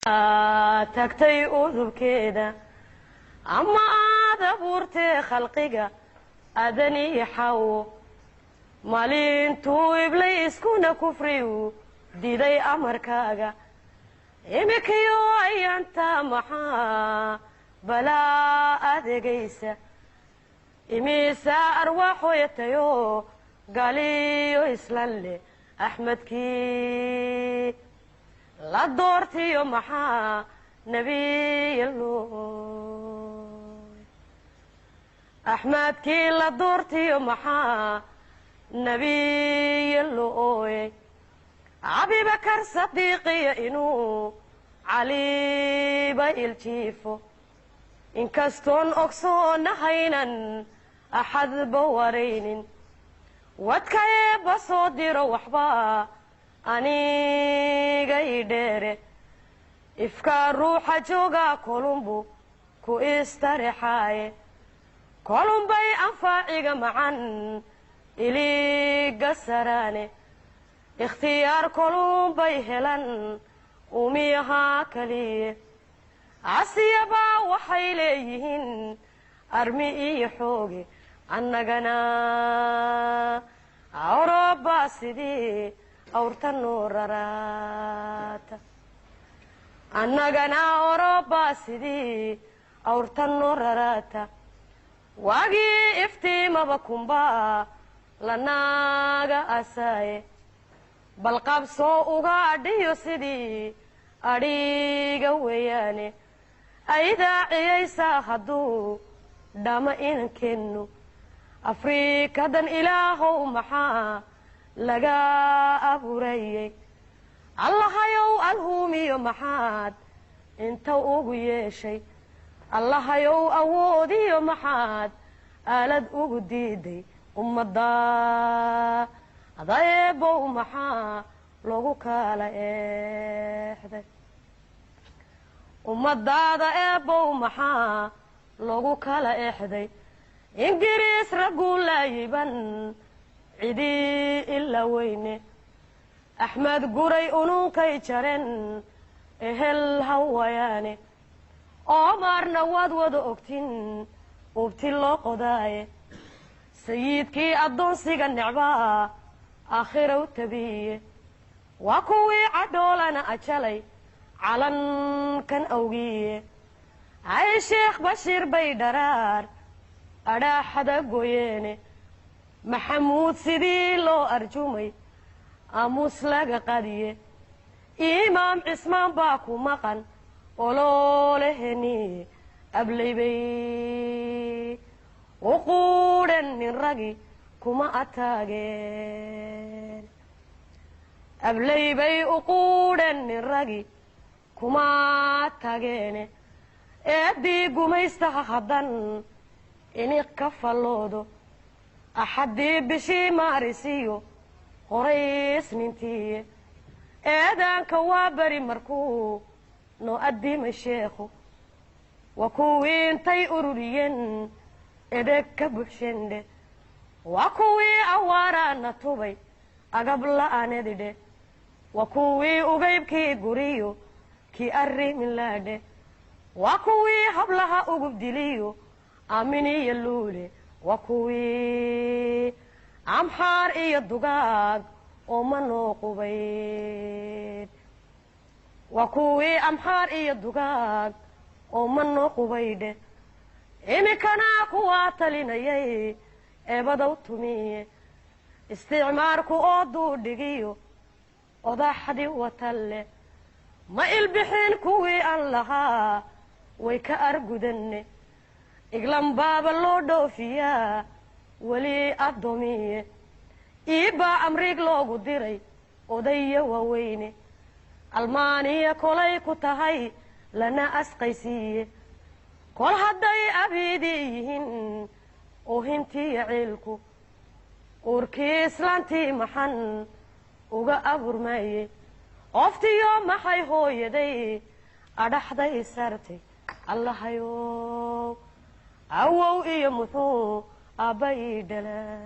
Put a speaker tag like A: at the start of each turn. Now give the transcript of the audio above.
A: Tagtay udubkeeda ama aad abuurtee khalqiga adaniyo Xawo, maalintuu Iblayskuna kufriyu diiday amarkaaga, imikiyo ayaanta maxaa balaa adeegaysa? Imisaa arwaaxoyatayo galiyo islan leh? Axmedkii la doortiyo maxaa nebiyalo? Axmedkii la doortiyo maxaa nebiya lo ooyay? Abibakar Sadiiqiyo inuu Caliba iljiifo, inkastoon ogsoonahaynan axadba waraynin, wadka Eebba soo diro waxba aniga i dheere. Ifkaa ruuxa joogaa kolumbu ku istarexaaye, kolumbay anfaaciga macan iliga saraane, ikhtiyaar kolumbay helan umiyahaa kaliye. Casiyabaa waxay leeyihiin armi iyo xooge, annagana Awrooba sidii awrta noo raraata, annagana Awrooba sidii awrta noo raraata. Waagii iftiimaba kunbaa lanaaga asaaye, balqabsoo ugaadhiyo sidii adhiga weeyaane. Aydaaciyaysaa hadduu dhama inankeennu Afrikadan. Ilaahow maxaa laga abuurayey? Allahayow alhuumiyo maxaad inta ugu yeeshay? Allahayow awoodiyo maxaad aalad ugu diiday ummadda adaeebow? Maxaa loogu kala eexday ummadaada, eebow? Maxaa loogu kala exday? Ingiriis ragguu laayiban cidii ila weyne, Axmed Guray ununkay jaren ehel hawayaane, Oomaarna waad wada ogtin ubti loo qodaaye. Sayidkii addoonsiga necbaa aakhiraw tabiye, waa kuwii cadhoolana ajalay calankan awgiye. Ay Sheekh Bashiir bay dharaar adhaaxada goyeene, Maxamuud sidii loo arjumay aamuus laga qadiye. Imaam Cismaan baa ku maqan olooleheniye, ablaybay uquudhen nin ragi kuma ataageen, ablaybay uquudhen nin ragi kuma tageene. Eeddii gumaystaha haddan iniq ka falloodo, axaddii bishii maarisiyo horaysnintiiye, eedaanka waa beri markuu noo addimay sheekhu, waa kuwii intay ururiyeen edeg ka buxshendhe, waa kuwii awaaraana tubay agab la'aanedidhe, waa kuwii ugaybkii guriyo kii arrimin laadhe, waa kuwii hablaha ugub diliyo aaminiyo luule, waa kuwii Amxaar iyo dugaag ooma noo qubayd, waa kuwii Amxaar iyo dugaag ooma noo qubaydhe. Iminkana kuwaa talinayay eebadow tumiye, isticmaarku oo duudhigiyo odaxdii watalle ma ilbixin kuwii aan lahaa way ka argudanne. Iglan baaba loo dhoofiyaa weli addoomiye, iibbaa amriig loogu diray odaya waaweyne. Almaaniya kolay ku tahay lana asqaysiiye, kol hadday abiidii yihiin oohintiiyo ciilku uurkii islaantii maxan uga aburmaye? Ooftiyo maxay hooyaday adhaxday sartay? Allahayow awow iyo muxuu aabba ii dhala?